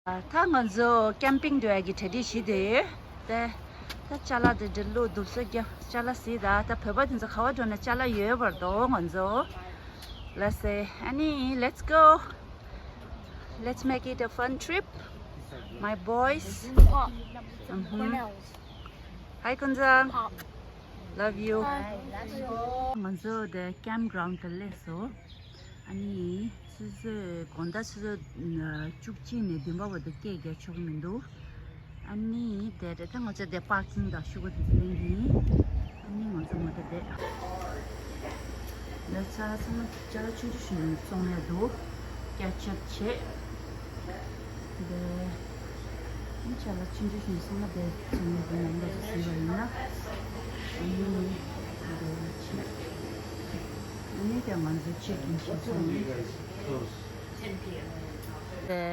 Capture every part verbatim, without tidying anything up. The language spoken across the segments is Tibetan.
ད་ང་ཚོ་ཀེམ་པིང་འགྲོ་ཡ་གི་གྲ་སྒྲིག་བྱེད་དེ་ཡོད། དེ་ད་ཅ་ལག་དེ་འདྲ་བླུགས་འདུག་སོ་རྒྱ་ཅ་ལག་ཟིག་ད་ད་བོད་པ་དེ་ཚོ་ག་བ་འགྲོ་ན་ཅ་ལག་ཡོད་པར་འདུག་ང་ཚོ། Let's say, Annie, let's go. Let's make it a fun trip. My boys. Mm-hmm. Hi, Kunzang. Love you. ང་ཚོ་དེ་ཀེམ་གྷ་རའུན་ཌི་དུ་སླེབས་སོང་། ཨ་ནི་ཆུ་ཚོད་དགོང་དག་ཆུ་ཚོད་བཅུ་གཅིག་ནས་བདུན་པ་བར་དུ་སྐད་རྒྱག་ཆོག་གི་མི་འདུག་ཨ་ནི་དེ་རེད། ད་ང་ཚོ་དེ་པར་ཀིང་དང་ཤུ་གུ་དེ་ཚོ་ལེན་གྱི་ཡིན། ཨ་ནི་ང་ཚོ་མོ་ཊ་དེ། ལ་ཆ་ཚང་མ་ཅ་ལག་ཆུང་ཆུང་ཞིག་བཙོང་ཡ་འདུག་སྐྱ་ཆབ་བྱས། འདི་ནི་ཅ་ལག་ཆུང་ཆུང་ཞིག་ཚང་མ་དེ་བཙོང་ཡ་འདུག་ནང་ལ་ཟིན་པ་ཡིན་ན། ཨ་ནི་འདི་བྱས། ཨ་ནི་དེ་ང་ཚོ་ཅེག་ཨིན་བྱས་སོང་། དེ་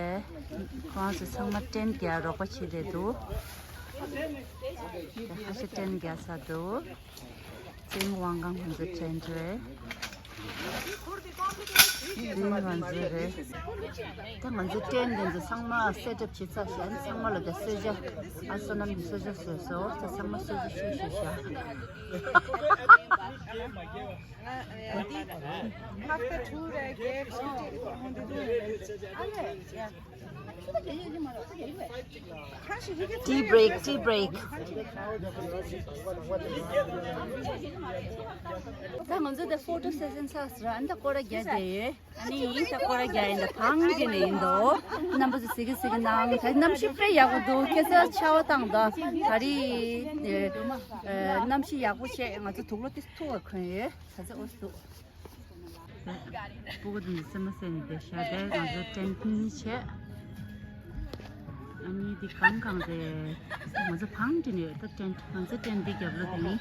ཁོ་རང་ཚོ་ཚང་མ་ཊེན་ཊི་རྒྱག་རོགས་པ་བྱེད་རེད་འདུག་དེ་ཧ་ཤ་ཊེན་ཊི་རྒྱག་ས་འདུག་ཙིང་ཝང་ཀང་ཁོང་ཚོ་ཊེན་ཊི་རེད། ཙིང་ཝང་ཀང་རེད། ད་ང་ཚོ་ཊེན་ཊི་འདི་ཚོ་ཚང་མ་སེ་ཊི་ཨབ་བྱེད་ཚར་ཤག་ཨ་ནི་ཚང་མ་ལ་ད་གསོལ་ཇ། ཨ་བསོད་ནམས་ཀྱི་གསོལ་ཇ་བཟོས་སོང་། ད་ཚང་མ་གསོལ་ཇ་མཆོད་ཤག་ཤག After two, right, they have shifted on the door. Tea break, tea break. ད་ང་ཚོ་ད་ཕོ་ཊོ་སེ་ཤན་ཚར་སོང་། ཨ་ནི་ད་སྐོར་ར་རྒྱག་བསྡད་ཡོད། ཨ་ནི་ཡིན་ད་སྐོར་ར་རྒྱག་ཡིན་ད་བང་དེ་ནས་ཡིན་དོ། རྣམ་པ་ཚོ་གཟིགས་གི་གཟིགས་གི་གནང་། ད་གནམ་གཤིས་དཔེ་ཡག་པོ་འདུག་ཁ་སང་ཆར་པ་བཏང་ད་ད་རེས་གནམ་གཤིས་ཡག་པོ་བྱས། ང་ཚོ་དུག་ལོག་དེ་ཐུག་ག་གོན་ཡོད། ད་ཚ་འོ་སུ། སྤུ་གུ་དེ་ཚོ་སེམས་མ་སད་ནས་བསྡད་ཤག་དེ་ང་ཚོ་ཊེན་ཊི་གཉིས་བྱས། ཨ་ནི་འདི་གང་གང་རེད། ང་ཚོ་བང་དེ་ནས་ད་ཊེན་ཊི། ང་ཚོ་ཊེན་ཊི་འདི་རྒྱབ་ལོགས་དེ་ནི།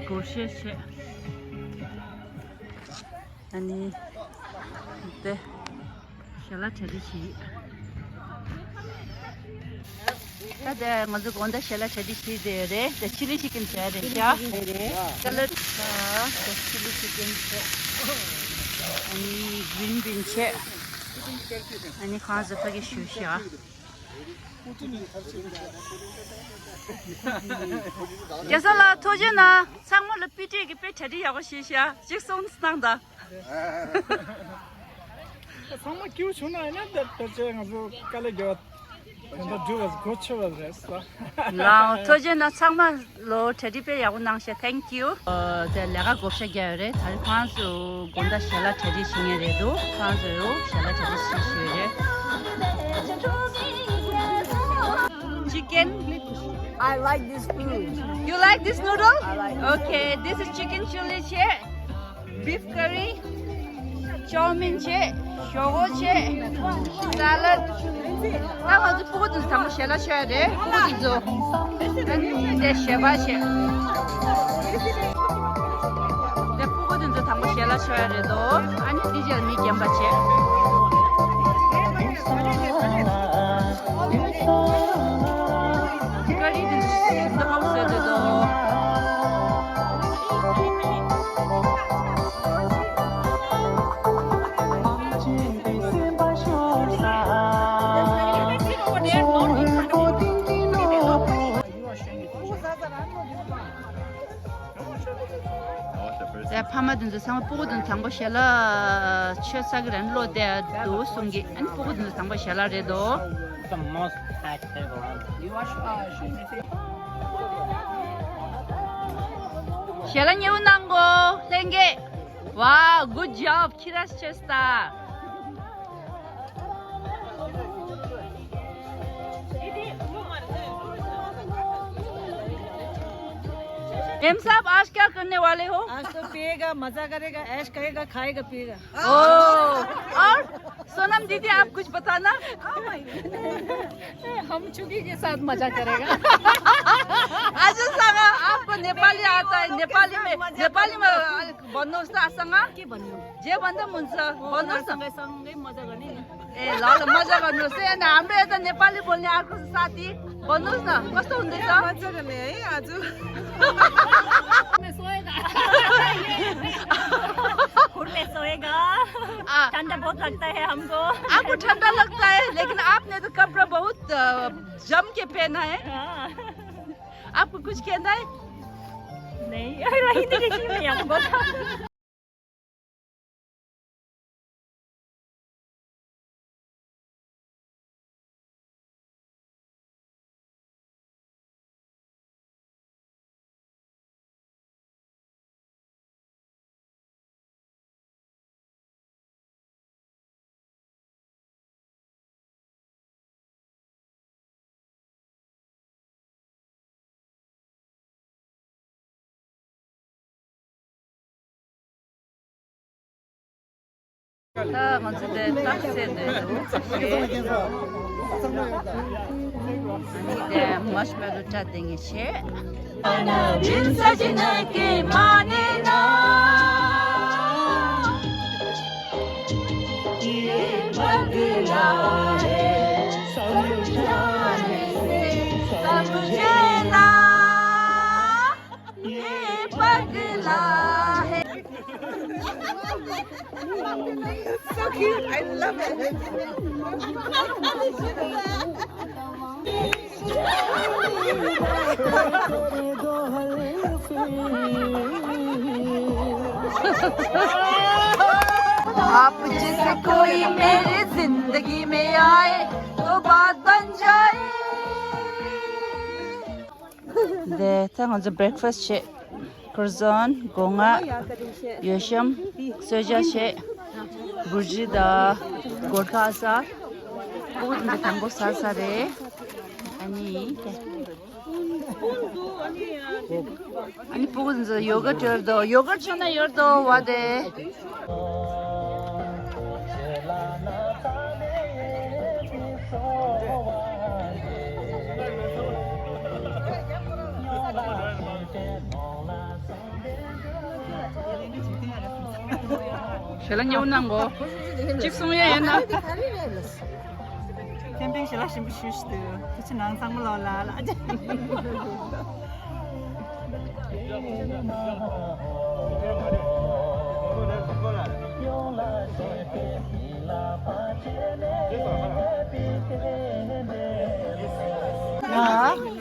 སྒོར་གཞས་བྱས། ཨ་ནི་དེ་ཞལ་ལག་གྲ་སྒྲིག་བྱེད་ཀྱི། ད་དེ་ང་ཚོ་དགོང་དག་ཞལ་ལག་གྲ་སྒྲིག་བྱེད་དེ་རེད། དེ་ཆི་ལི་ཅི་ཀན་བྱས་རེད་ཤག་ས་ལད། དེ་ཆི་ལི་ཅི་ཀན་བྱས། ཨ་ནི་གི་རིན་བིན་བྱས། ཨ་ནི་ཁོང་ཚོ་ཕ་གི་ཞུ་ཤག་རྒྱལ་ས་ལགས་ཐུགས་རྗེ་གནང་། ཚང་མ་ལ་པི་ཏྲེ་གི་དཔེ་གྲ་སྒྲིག་ཡག་པོ་བྱས་ཤག་ཅིག་གསུངས་གནང་དང་། ཚང་མ་སྐྱིད་པོ་བྱུང་ན་ཡིན་ན་ད་ཕལ་ཆེར་ང་ཚོ་དཀའ་ལས་རྒྱག་པ་དེ་འདྲ་འགྲུབ་པ་གོ་ཆོད་པ་རེད་ས། ལའོ་ཐུགས་རྗེ་གནང་། ཚང་མ་ལོ་གྲ་སྒྲིག་དཔེ་ཡག་པོ་གནང་ཤག Thank you. དེ་ལས་ཀ་བགོ་བཤའ་རྒྱག་ཡོད་རེད། ད་རེས་ཁོང་ཚོ་དགོང་དག་ཞལ་ལག་གྲ་སྒྲིག་བྱེད་མཁན་རེད་འདུག་ཁོང་ཚོ་ཞལ་ལག་གྲ་སྒྲིག་བྱེད་བཞིན་ཡོད་རེད། Chicken. I like this food. You like this noodle? I like this. Okay, this is chicken chili བྱས། Beef curry. ཅའོ་མིན་བྱས། ཞོག་ཁོག་བྱས། Salad. ད་ང་ཚོ་སྤུ་གུ་དེ་ཚོ་དང་པོ་ཞལ་ལག་མཆོད་ཡ་རེད། སྤུ་གུ་དེ་ཚོ། ཨ་ནི་དེ་ཞལ་པར་བྱས། དེ་སྤུ་གུ་དེ་ཚོ་དང་པོ་ཞལ་ལག་མཆོད་ཡ་རེད་དོ། ཨ་ནི་དེ་རྗེས་མི་རྒན་པ་བྱས། ཀ་རི་དེ་ཚོ་ཞིམ་པོ་བཟོས་འདུག་དོ། ཡ་ཕ་མ་དེ་ཚོ་ཚང་མ་སྤུ་གུ་དེ་ཚོ་དང་པོ་ཞལ་ལག་མཆོད་ས་གི་རན་བློ་བདེ་འདུག་གསུང་གི། ཨ་ནི་སྤུ་གུ་དེ་ཚོ་དང་པོ་ཞལ་ལག་རེད་དོ། ཞལ་ལག་མཉེས་པོ་གནང་གོ། ལྷན་རྒྱས། Wow, good job, Kira's Chester. Ma'am साहब, आज क्या करने वाले हो? आज तो पिएगा, मजा करेगा, ऐश करेगा, खाएगा, पिएगा। ओ, और सोनम दीदी, आप कुछ बताना। हम चुकी के साथ मजा करेगा। आज सागा, आपको नेपाली आता है? नेपाली में, नेपाली में भन्नुहोस् त आसँग। के भन्नु? जे भन्दा पनि हुन्छ, भन्नुहोस् न। सँगै सँगै मजा गर्ने नि। ए, ल ल, मजा गर्नुहोस् है। अनि हाम्रो यता नेपाली बोल्ने अर्को साथी। भन्नुहोस् न, कस्तो हुँदैछ? मजा गर्ने है आज। घर में सोएगा। घर में सोएगा। आ, ठंडा बहुत लगता है हमको। आपको ठंडा लगता है, लेकिन आपने तो कपड़ा बहुत, अ, जम के पहना है। हाँ। आपको कुछ कहना है? नहीं, वही तो किसी में आपको। ད་ང་ཚོ་དེ་ཏག་སེ་འདི་འདུག་ཅེས། ཨ་ནི་དེ་མར་ཤ་མེ་ལོ་སྐྲ་དེ་ངས་བྱས། So cute. I love it. आप जैसे कोई मेरी जिंदगी में आए तो बात बन जाए। དེ་ད་ང་ཚོ་breakfast་བྱས། croissant། སྒོ་ང་། ཡོ་ཤམ། གསོལ་ཇ་བྱས། བུར་ཇི་དང་སྒོར་ཁ་ཟ། ཨོ་འདི་དང་པོ་ཟ་ས་རེད། ཨ་ནི་དེ། ཨ་ནི་ཕྲུ་གུ་ཚོ་ཡོ་གར་ཡོད་དོ། ཡོ་གར་མཆོད་ན་ཡོད་དོ་བ་དེ། ཞལ་ལག་མཉེས་པོ་གནང་གོ། གཅིག་གསུང་ཡས་ཡོད་ན། ཁྱེད་པའི་ཞལ་ལག་ཞིམ་པོ་ཞུ་ཞུ་དུས་ཁྱེད་ཚོ་ནང་ཚང་མ་ལོ་ལ་ལ། ང་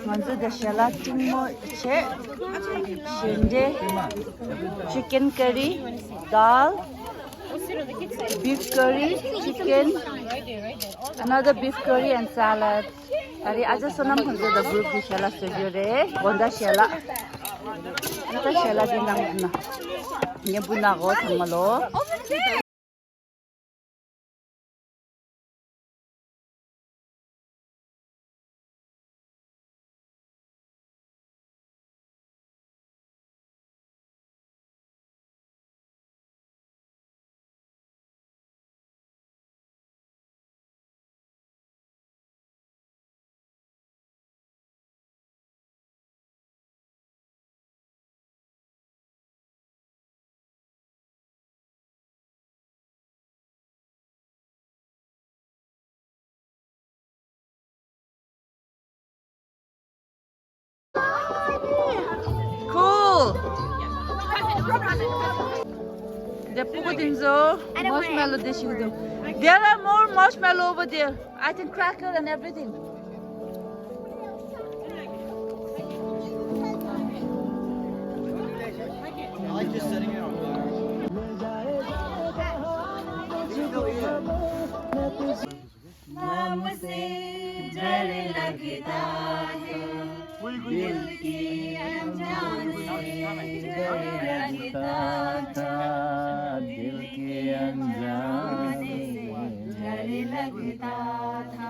ང་ཚོ་ད་ཞལ་ལག་གཏིང་མོ་བྱས། ཞལ་འབྲས། chicken curry, dal, beef curry, chicken, another beef curry and salad. ཨ་རི་ཨ་ཅག་བསོད་ནམས་ཁོང་ཚོ་དང་group་གི་ཞལ་ལག་བཟོ་རྒྱུ་རེད། དགོང་དག་ཞལ་ལག་ཨ་ད་ཞལ་ལག་འདི་གནང་ན་ཉན་པོ་ན་གོ་ཚང་མ་ལོ། Cool. There are more marshmallow over there. I think cracker and everything. नाम से डर लगता है, दिल के अनजान से डर लगता था, दिल के अनजान से डर लगता था।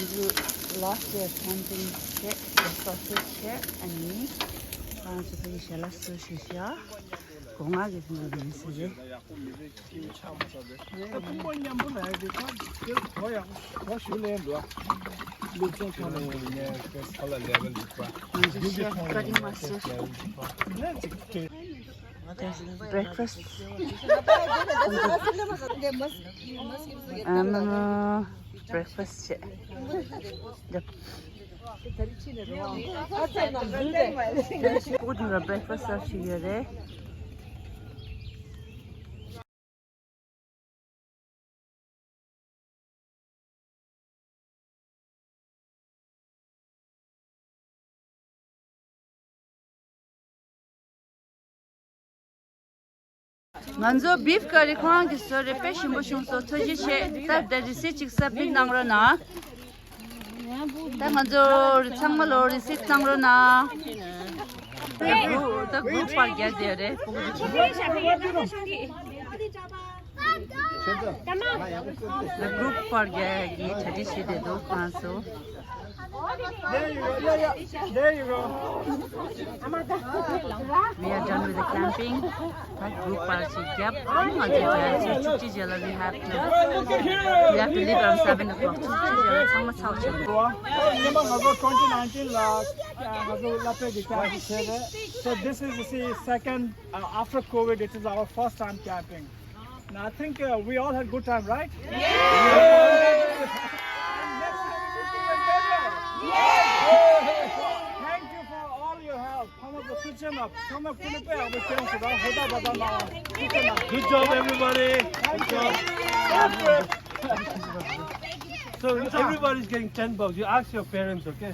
Last year camping བྱས། sausage བྱས། ཨ་ནི་ང་ཚོ་ཕ་གི་ཞལ་ལག་བཟོ་ཞུ་ཤག་སྒོ་ང་གི་ཕུང་པོ་ཡིན་ཟེར་རེད། ཕུང་པོ་མཉམ་པོ་ལ་ཡ་གི་ཁ་དེ་གོ་ཡག་པོ་གོ་ཞུ་ལེན་འདུག་ལུག་ཚོང་ཁང་ནས་ཡིན་ནས་ཁ་ལ་ལེ་བལ་འདུག་པ། ང་ཚོ་ཤེ་ཕ་ཀ་ཊིང་མ་སི་ཊར། Breakfast. ཨ་མ་མ། Breakfast བྱས། Yep. Food and breakfast serve བྱེད་ཀྱི་ཡོད་རེད། ང་ཚོ་beef curry ཁོ་རང་གིས་བཟོས་རེད། དཔེ་ཞིམ་པོ་བྱུང་སོང་། ཐུགས་རྗེ་ཆེ། ད་ད་རི་སིབ་ཅིག་སབ་མིཊ་གནང་རོགས་གནང་། ད་ང་ཚོ་ཚང་མ་ལོ་རི་སིབ་གནང་རོགས་གནང་། ད་གུ་ད་གུ་པར་རྒྱག་བསྡད་རེད། ད་གུ་པར་རྒྱག་གི་གྲ་སྒྲིག་བྱེད་བསྡད་འདུག་ཁོ་རང་ཚོ། There you go. Yeah, yeah. There you go. We are done with the camping. ད་གུ་པར་ཅིག་བརྒྱབ། ང་ཚོའི་ཌེ་ཡི་ཅིག་བཅུ་གཅིག་རྗེས་ལ། we have to, we have to leave around seven o'clock. བཅུ་གཅིག་རྗེས་ལ་ཚང་མ་ཚར་བྱེད་དགོས། ཉི་མ་ང་ཚོ་twenty nineteen ལ་ང་ཚོ་ལ་པེ་གི་ཀེམ་བྱས་རེད། So this is the second, uh, after COVID, it is our first time camping. And I think, uh, we all had good time, right? Yes. And next time it will be even better. Yes. Thank you for all your help. ཚང་མ་ཚོ་ཐུགས་རྗེ་ཆེ། ཚང་མ་ཀུན་སློང་དཔེ་ཡག་པོ་བྱས་སོང་། ད་ཧོ་ད་བ་ད་ན། ཐུགས་རྗེ་ཆེ། Good job, everybody. Thank you. So everybody is getting ten bucks. You ask your parents, okay?